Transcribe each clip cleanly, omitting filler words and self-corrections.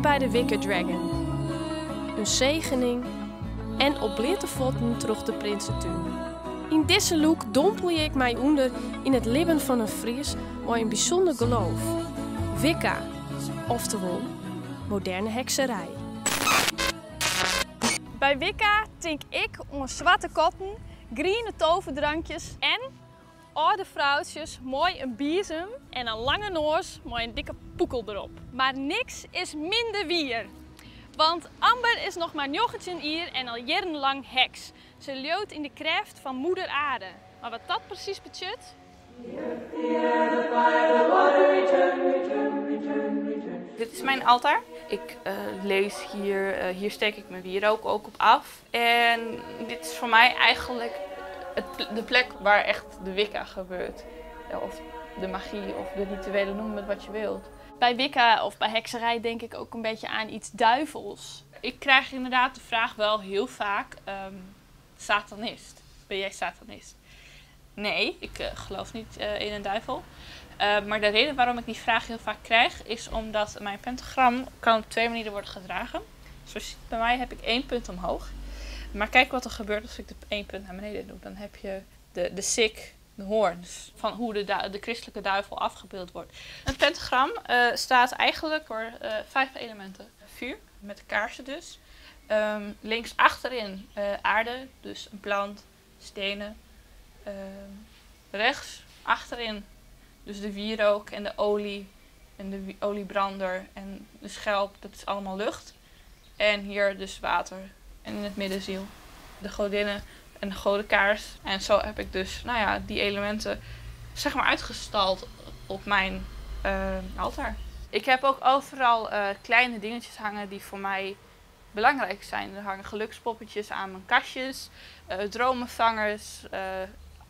by de Wicca Dragon, in segening en op bleate fuotten troch de Prinsetún. Yn dizze lûk dompelje ik my ûnder yn it libben fan in Fries mei in bysûnder geloof, Wicca, oftewol moderne hekserij. By Wicca tink ik oan swarte katten, griene toverdrankjes en âlde froutsjes mei in biezem en in lange noas mei in dikke pûkel derop. Mar niks is minder wier. Want Amber is noch mar 19 jier en al jierrenlang heks. Se leaut yn de krêft fan moeder aarde. Mar wat dat presys betsjut? Dit is mijn altaar. Ik lees hier, hier steek ik mijn wierook ook op af. En dit is voor mij eigenlijk de plek waar echt de Wicca gebeurt. Of de magie of de rituelen, noem het wat je wilt. Bij Wicca of bij hekserij denk ik ook een beetje aan iets duivels. Ik krijg inderdaad de vraag wel heel vaak, satanist. Ben jij satanist? Nee, ik geloof niet in een duivel. Maar de reden waarom ik die vraag heel vaak krijg is omdat mijn pentagram kan op twee manieren worden gedragen. Zoals je ziet, bij mij heb ik 1 punt omhoog. Maar kijk wat er gebeurt als ik de 1 punt naar beneden doe. Dan heb je de sik, de hoorns, van hoe de christelijke duivel afgebeeld wordt. Een pentagram staat eigenlijk voor 5 elementen. Vuur, met de kaarsen dus. Links achterin aarde, dus een plant, stenen. Rechts achterin dus de wierook en de olie en de oliebrander en de schelp, dat is allemaal lucht. En hier dus water en in het midden ziel. De godinnen en de godenkaars. En zo heb ik dus, die elementen uitgestald op mijn altaar. Ik heb ook overal kleine dingetjes hangen die voor mij belangrijk zijn. Er hangen gelukspoppetjes aan mijn kastjes, dromenvangers,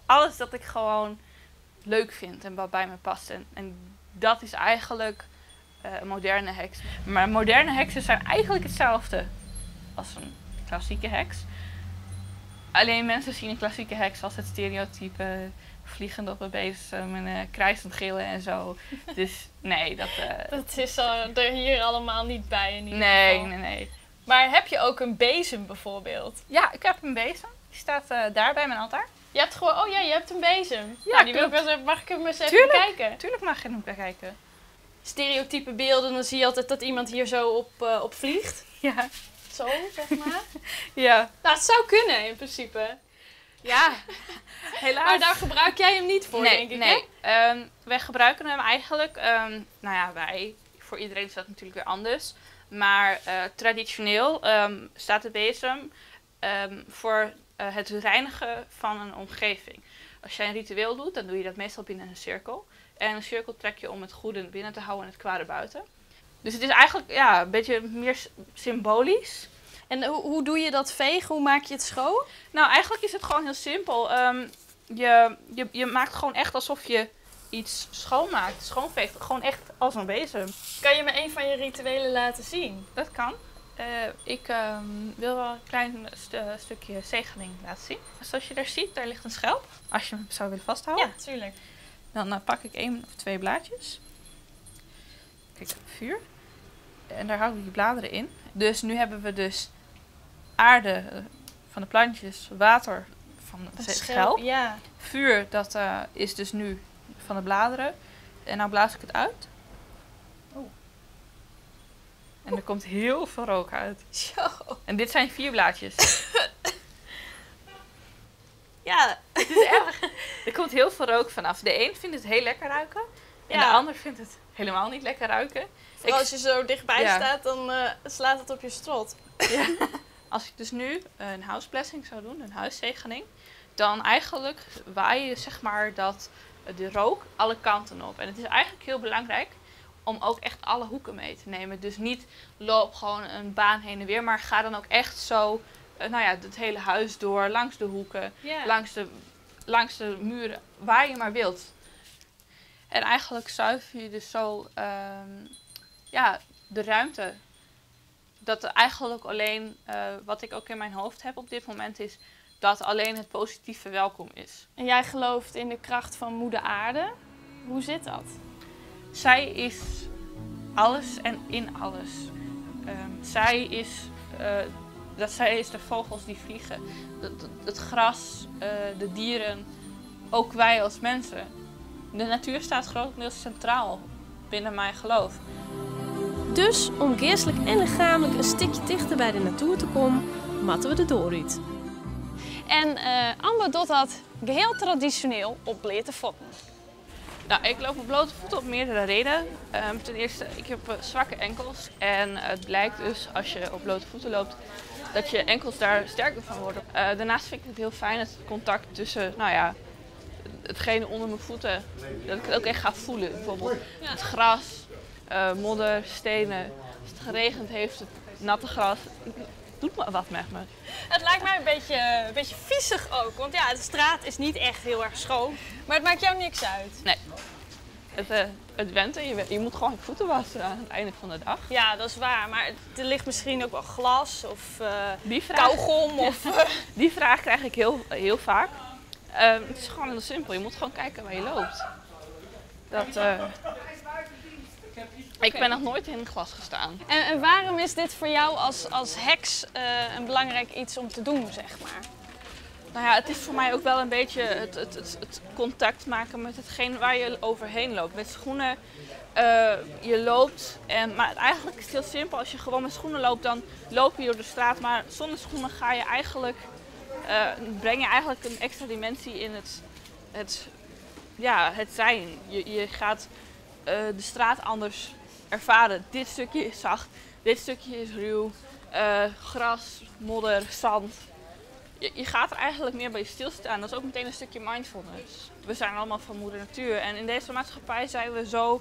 alles dat ik gewoon leuk vind en wat bij me past. En dat is eigenlijk een moderne heks. Maar moderne heksen zijn eigenlijk hetzelfde als een klassieke heks. Alleen mensen zien een klassieke heks als het stereotype vliegend op een bezem en krijsend gillen. Dus nee, dat Dat is er hier allemaal niet bij in ieder Nee, geval. nee, nee. Maar heb je ook een bezem bijvoorbeeld? Ja, ik heb een bezem. Die staat daar bij mijn altaar. Je hebt gewoon, oh ja, je hebt een bezem. Ja, Nou, die wil ik klopt. wel eens even, mag ik hem eens even Tuurlijk. bekijken? Tuurlijk mag je hem bekijken. Stereotype beelden, dan zie je altijd dat iemand hier zo op vliegt. Zo, zeg maar. Het zou kunnen in principe. Ja, helaas. Maar daar gebruik jij hem niet voor, Nee, denk ik, nee. hè? Wij gebruiken hem eigenlijk, nou ja, wij. Voor iedereen is dat natuurlijk weer anders. Maar traditioneel staat de bezem voor het reinigen van een omgeving. Als jij een ritueel doet, dan doe je dat meestal binnen een cirkel. En een cirkel trek je om het goede binnen te houden en het kwade buiten. Dus het is eigenlijk, ja, een beetje meer symbolisch. En hoe doe je dat vegen? Hoe maak je het schoon? Eigenlijk is het gewoon heel simpel. Je maakt gewoon echt alsof je iets schoonmaakt, schoonveegt. Gewoon echt als een bezem. Kan je me een van je rituelen laten zien? Dat kan. Ik wil wel een klein stukje zegening laten zien. Zoals je daar ziet, daar ligt een schelp. Als je hem zou willen vasthouden. Ja, tuurlijk. Dan pak ik 1 of 2 blaadjes. Kijk, vuur. En daar hou ik die bladeren in. Dus nu hebben we dus aarde van de plantjes, water van de Een schelp. schelp, ja. Vuur, dat is dus nu van de bladeren. En nou blaas ik het uit. Oh. En er komt heel veel rook uit. Zo. En dit zijn 4 blaadjes. Ja. Het is erg. Er komt heel veel rook vanaf. De een vindt het heel lekker ruiken. En de ander vindt het helemaal niet lekker ruiken. Vooral als je zo dichtbij staat, dan slaat het op je strot. Als ik dus nu een house blessing zou doen, een huiszegening, dan eigenlijk waai je dat de rook alle kanten op. En het is eigenlijk heel belangrijk om ook echt alle hoeken mee te nemen. Dus niet loop gewoon een baan heen en weer, maar ga dan ook echt zo het hele huis door, langs de hoeken, langs de muren, waar je maar wilt. En eigenlijk zuiver je dus zo de ruimte. Dat er eigenlijk alleen, wat ik ook in mijn hoofd heb op dit moment, is dat alleen het positieve welkom is. En jij gelooft in de kracht van moeder aarde. Hoe zit dat? Zij is alles en in alles. Zij is, dat zij is de vogels die vliegen, het gras, de dieren, ook wij als mensen. De natuur staat grotendeels centraal binnen mijn geloof. Dus om geestelijk en lichamelijk een stukje dichter bij de natuur te komen, matten we de deur uit. En Amber doet dat geheel traditioneel op blote voeten. Ik loop op blote voeten op meerdere redenen. Ten eerste, ik heb zwakke enkels. En het blijkt dus als je op blote voeten loopt, dat je enkels daar sterker van worden. Daarnaast vind ik het heel fijn het contact tussen, hetgene onder mijn voeten, dat ik het ook echt ga voelen. Bijvoorbeeld het gras, modder, stenen. Als het geregend heeft, het natte gras. Het doet me wat met me. Het lijkt mij een beetje viezig ook, want de straat is niet echt heel erg schoon. Maar het maakt jou niks uit? Nee. Het went en je moet gewoon je voeten wassen aan het einde van de dag. Ja, dat is waar. Maar er ligt misschien ook wel glas of kauwgom. Of Die vraag krijg ik heel, heel vaak. Het is gewoon heel simpel. Je moet gewoon kijken waar je loopt. Ik ben nog nooit in een glas gestaan. En waarom is dit voor jou als heks een belangrijk iets om te doen? Het is voor mij ook wel een beetje het contact maken met hetgeen waar je overheen loopt. Met schoenen, je loopt, en, maar eigenlijk is het heel simpel. Als je gewoon met schoenen loopt, dan loop je door de straat. Maar zonder schoenen breng je eigenlijk een extra dimensie in het zijn. Je gaat de straat anders ervaren. Dit stukje is zacht, dit stukje is ruw. Gras, modder, zand. Je gaat er eigenlijk meer bij stilstaan. Dat is ook meteen een stukje mindfulness. We zijn allemaal van moeder natuur. En in deze maatschappij zijn we zo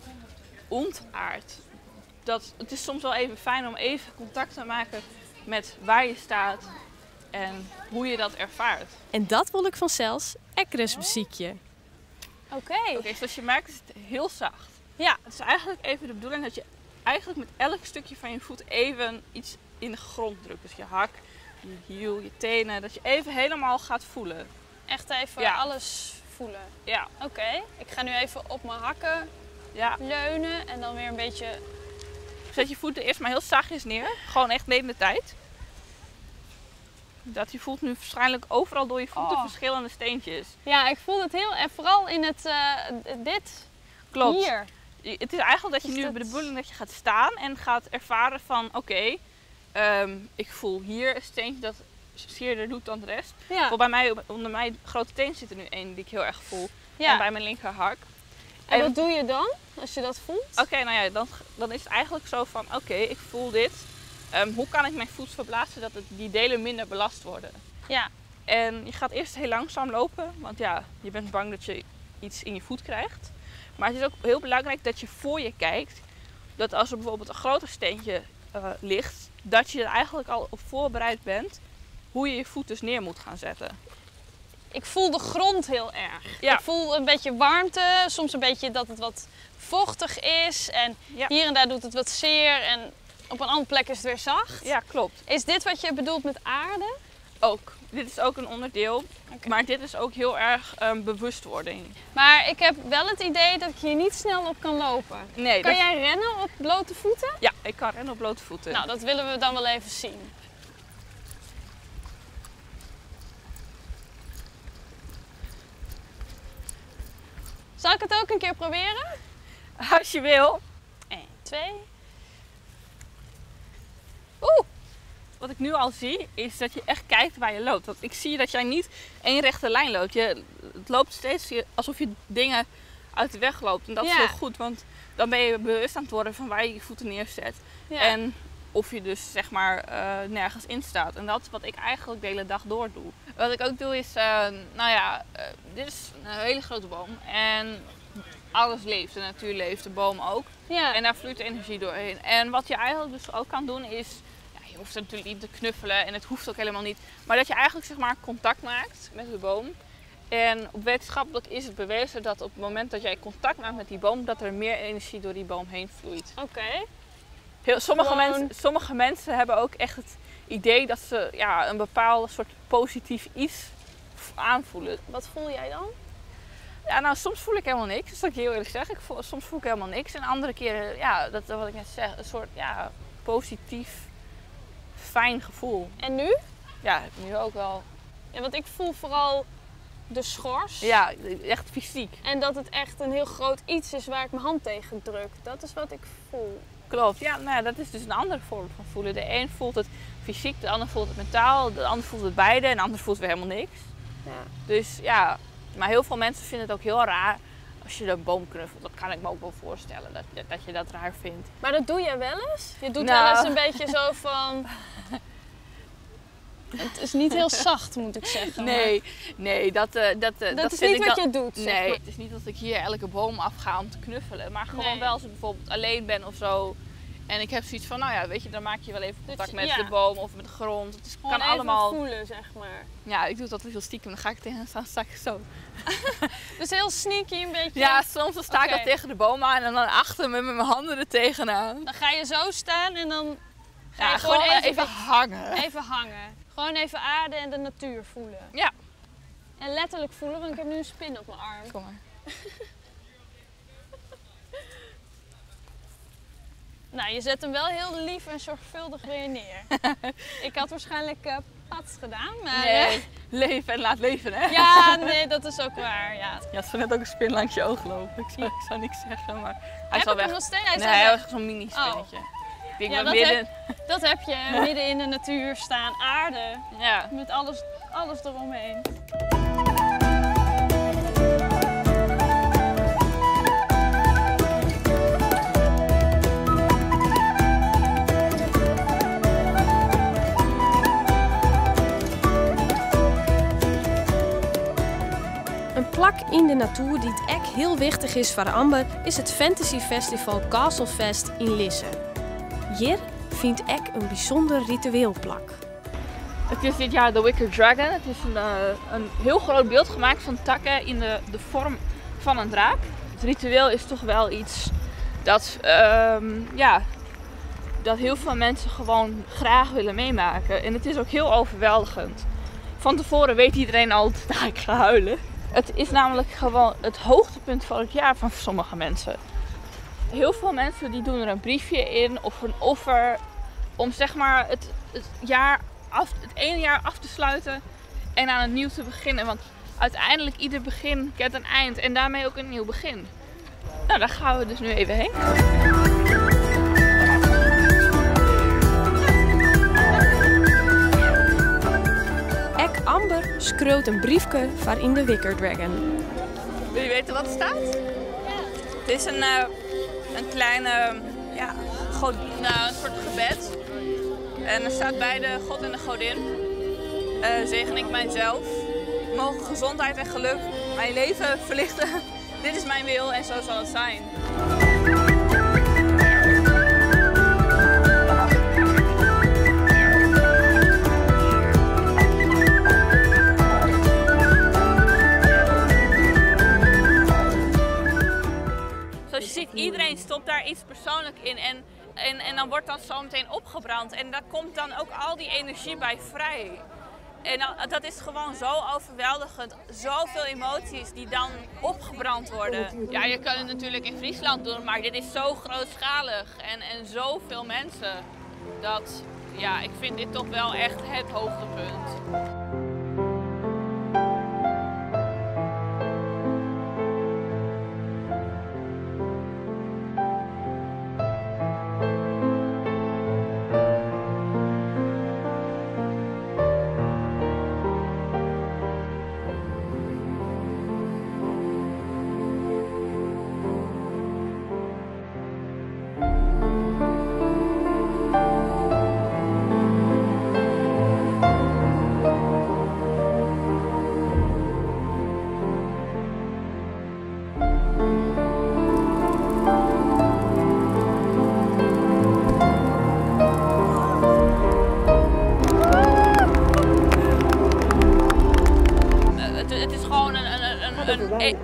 ontaard. Dat het is soms wel even fijn om even contact te maken met waar je staat en hoe je dat ervaart. En dat wil ik vanzelfs ekres muziekje. Oké. Zoals je merkt is het heel zacht. Het is eigenlijk even de bedoeling dat je eigenlijk met elk stukje van je voet even iets in de grond drukt. Dus je hak, je hiel, je tenen, dat je even helemaal gaat voelen. Echt even alles voelen? Ja. Oké, ik ga nu even op mijn hakken leunen en dan weer een beetje... Zet je voeten eerst maar heel zachtjes neer. Gewoon echt neem de tijd. Dat je voelt nu waarschijnlijk overal door je voeten verschillende steentjes. Ja, ik voel het heel erg. Vooral in het dit. Klopt. Hier. Het is eigenlijk dat je Is nu dat de bedoeling dat je gaat staan en gaat ervaren van oké, ik voel hier een steentje dat zeerder doet dan de rest. Bijvoorbeeld bij mij, onder mijn grote teen zit er nu één die ik heel erg voel. En bij mijn linkerhak. En wat doe je dan als je dat voelt? Dan is het eigenlijk zo van oké, ik voel dit. Hoe kan ik mijn voet verplaatsen dat die delen minder belast worden? En je gaat eerst heel langzaam lopen, want je bent bang dat je iets in je voet krijgt. Maar het is ook heel belangrijk dat je voor je kijkt. Dat als er bijvoorbeeld een groter steentje ligt, dat je er eigenlijk al op voorbereid bent hoe je je voet dus neer moet gaan zetten. Ik voel de grond heel erg. Ik voel een beetje warmte, soms een beetje dat het wat vochtig is. En hier en daar doet het wat zeer en op een andere plek is het weer zacht. Ja, klopt. Is dit wat je bedoelt met aarde? Ook. Dit is ook een onderdeel. Maar dit is ook heel erg bewustwording. Maar ik heb wel het idee dat ik hier niet snel op kan lopen. Nee, Kan dat jij rennen op blote voeten? Ja, ik kan rennen op blote voeten. Dat willen we dan wel even zien. Zal ik het ook een keer proberen? Als je wil. 1, 2. Oeh! Wat ik nu al zie, is dat je echt kijkt waar je loopt. Want ik zie dat jij niet één rechte lijn loopt. Het loopt steeds alsof je dingen uit de weg loopt. En dat is heel goed, want dan ben je bewust aan het worden van waar je je voeten neerzet. En of je dus nergens in staat. En dat is wat ik eigenlijk de hele dag door doe. Wat ik ook doe is, dit is een hele grote boom. En alles leeft, de natuur leeft, de boom ook. En daar vloeit de energie doorheen. En wat je eigenlijk dus ook kan doen is, je hoeft het natuurlijk niet te knuffelen en het hoeft ook helemaal niet. Maar dat je eigenlijk contact maakt met de boom. En op wetenschappelijk is het bewezen dat op het moment dat jij contact maakt met die boom, dat er meer energie door die boom heen vloeit. Sommige mensen hebben ook echt het idee dat ze een bepaald soort positief iets aanvoelen. Wat voel jij dan? Soms voel ik helemaal niks. Dat zal ik je heel eerlijk zeggen. Soms voel ik helemaal niks. En andere keren, dat wat ik net zeg, een soort, ja, Positief, fijn gevoel. En nu? Ja, nu ook wel. Ja, want ik voel vooral de schors. Ja, echt fysiek. En dat het echt een heel groot iets is waar ik mijn hand tegen druk. Dat is wat ik voel. Klopt, ja, nou ja, dat is dus een andere vorm van voelen. De een voelt het fysiek, de ander voelt het mentaal, de ander voelt het beide en de ander voelt weer helemaal niks. Ja. Dus ja, maar heel veel mensen vinden het ook heel raar als je een boom knuffelt. Dat kan ik me ook wel voorstellen, dat je dat raar vindt. Maar dat doe jij wel eens? Je doet Nou. wel eens een beetje zo van... Het is niet heel zacht, moet ik zeggen. Nee, nee, dat Dat is vind niet ik wat dan- je doet, zeg Nee, maar. het is niet dat ik hier elke boom afga om te knuffelen. Maar gewoon Nee. wel als ik bijvoorbeeld alleen ben of zo. En ik heb zoiets van, nou ja, weet je, dan maak je wel even contact Dus, met ja. de boom of met de grond. Het is, Gewoon kan even allemaal. voelen, zeg maar. Ja, ik doe het altijd heel stiekem. Dan ga ik tegen staan, sta ik zo. Dus heel sneaky een beetje. Ja, soms dan sta ik Oké. al tegen de boom aan en dan achter me met mijn handen er tegenaan. Dan ga je zo staan en dan ga Ja, je gewoon, gewoon even, even hangen. even hangen. Gewoon even aarde en de natuur voelen. Ja. En letterlijk voelen, want ik heb nu een spin op mijn arm. Kom maar. Nou, je zet hem wel heel lief en zorgvuldig weer neer. Ik had waarschijnlijk pats gedaan, maar... Nee, leven en laat leven, hè? Ja, nee, dat is ook waar, ja. Je had zo net ook een spin langs je oog lopen. Ik zou niks zeggen, maar hij Heb is al ik hem weg. nog steeds? Hij is Nee, al hij weg. was zo'n mini spinnetje. Ik denk Ja, wel dat midden. Dat heb je, midden in de natuur staan, aarde, Ja. met alles eromheen. Een plak in de natuur die het ek heel wichtig is voor Amber is het Fantasy Festival Castlefest in Lisse. Hier vindt ek een bijzonder ritueel plak. Het is dit jaar de Wicker Dragon. Het is een heel groot beeld gemaakt van takken in de vorm van een draak. Het ritueel is toch wel iets dat heel veel mensen gewoon graag willen meemaken. En het is ook heel overweldigend. Van tevoren weet iedereen al dat ik ga huilen. Het is namelijk gewoon het hoogtepunt van het jaar van sommige mensen. Heel veel mensen die doen er een briefje in of een offer om het ene jaar af te sluiten en aan het nieuw te beginnen. Want uiteindelijk ieder begin kent een eind en daarmee ook een nieuw begin. Nou, daar gaan we dus nu even heen. Ek Amber skreeuwt een briefke voor in de Wicker Dragon. Wil je weten wat er staat? Ja. Het is een kleine, ja, god, nou, een soort gebed. En er staat bij de god en de godin. Zegen ik mijzelf. Mogen gezondheid en geluk mijn leven verlichten. Dit is mijn wil en zo zal het zijn. Zoals je ziet, iedereen stopt daar iets persoonlijk in en dan wordt dat zo meteen opgebrand. En daar komt dan ook al die energie bij vrij. En dat is gewoon zo overweldigend. Zoveel emoties die dan opgebrand worden. Ja, je kan het natuurlijk in Friesland doen, maar dit is zo grootschalig en zoveel mensen. Dat, ja, ik vind dit toch wel echt het hoogtepunt. Het is gewoon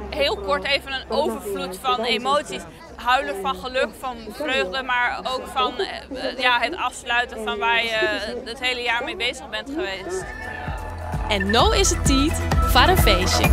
heel kort even een overvloed van emoties. Huilen van geluk, van vreugde, maar ook van het afsluiten van waar je het hele jaar mee bezig bent geweest. En nu is het tijd voor een feestje.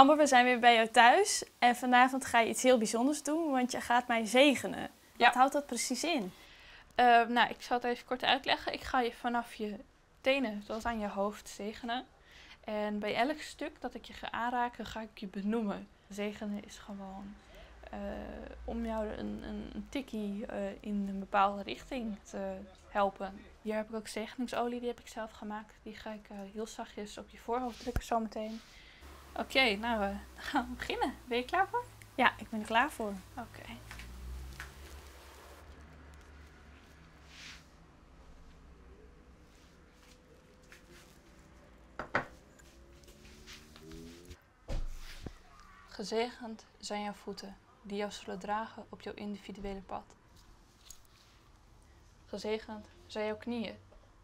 Amber, we zijn weer bij jou thuis en vanavond ga je iets heel bijzonders doen, want je gaat mij zegenen. Ja. Wat houdt dat precies in? Nou, ik zal het even kort uitleggen. Ik ga je vanaf je tenen tot aan je hoofd zegenen. En bij elk stuk dat ik je ga aanraken, ga ik je benoemen. Zegenen is gewoon om jou een tikkie in een bepaalde richting te helpen. Hier heb ik ook zegeningsolie, die heb ik zelf gemaakt. Die ga ik heel zachtjes op je voorhoofd drukken zometeen. Oké, dan gaan we beginnen. Ben je klaar voor? Ja, ik ben er klaar voor. Oké. Gezegend zijn jouw voeten, die jou zullen dragen op jouw individuele pad. Gezegend zijn jouw knieën,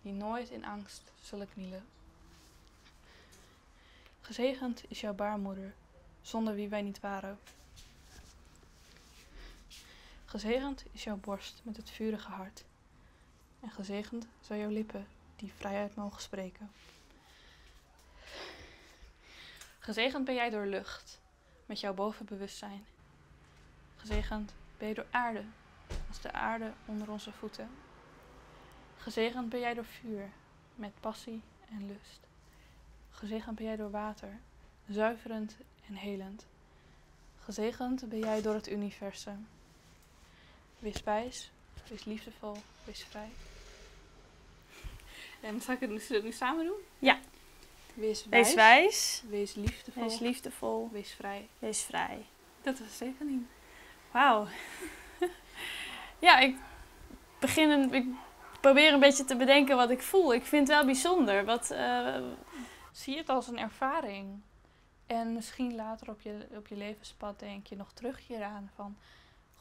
die nooit in angst zullen knielen. Gezegend is jouw baarmoeder, zonder wie wij niet waren. Gezegend is jouw borst met het vurige hart. En gezegend zijn jouw lippen, die vrijheid mogen spreken. Gezegend ben jij door lucht, met jouw bovenbewustzijn. Gezegend ben je door aarde, als de aarde onder onze voeten. Gezegend ben jij door vuur, met passie en lust. Gezegend ben jij door water, zuiverend en helend. Gezegend ben jij door het universum. Wees wijs, wees liefdevol, wees vrij. En zal ik het nu samen doen? Ja. Wees wijs, Wees wijs. Wees liefdevol. Wees liefdevol. Wees vrij. Wees vrij. Dat was de zegening. Wauw. Ja, ik probeer een beetje te bedenken wat ik voel. Ik vind het wel bijzonder. Wat Zie het als een ervaring. En misschien later op je levenspad denk je nog terug hieraan van...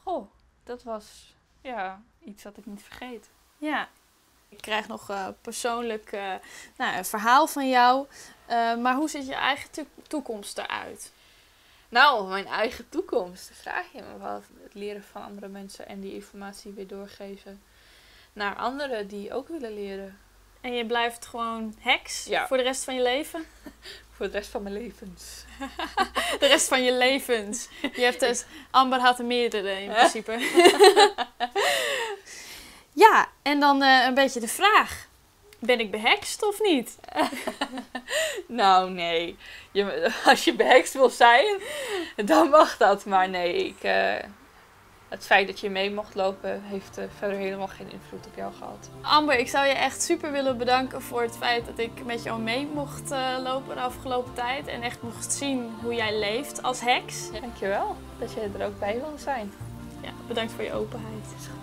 Goh, dat was, ja, iets dat ik niet vergeet. Ja. Ik krijg nog persoonlijk een verhaal van jou. Maar hoe ziet je eigen toekomst eruit? Mijn eigen toekomst. Vraag je me wat. Het leren van andere mensen en die informatie weer doorgeven naar anderen die ook willen leren. En je blijft gewoon heks Ja. voor de rest van je leven? Voor de rest van mijn levens. De rest van je levens. Je hebt dus, Amber had er meerdere in principe. Ja, en dan een beetje de vraag. Ben ik behekst of niet? Nou, nee. Als je behekst wil zijn, dan mag dat. Maar nee, het feit dat je mee mocht lopen heeft verder helemaal geen invloed op jou gehad. Amber, ik zou je echt super willen bedanken voor het feit dat ik met jou mee mocht lopen de afgelopen tijd. En echt mocht zien hoe jij leeft als heks. Ja, dankjewel dat jij er ook bij wilde zijn. Ja, bedankt voor je openheid. Is goed.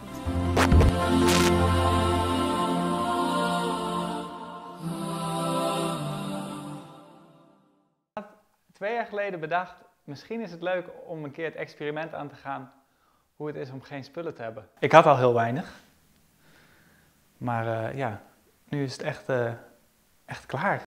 Ik had 2 jaar geleden bedacht, misschien is het leuk om een keer het experiment aan te gaan hoe het is om geen spullen te hebben. Ik had al heel weinig, maar nu is het echt klaar.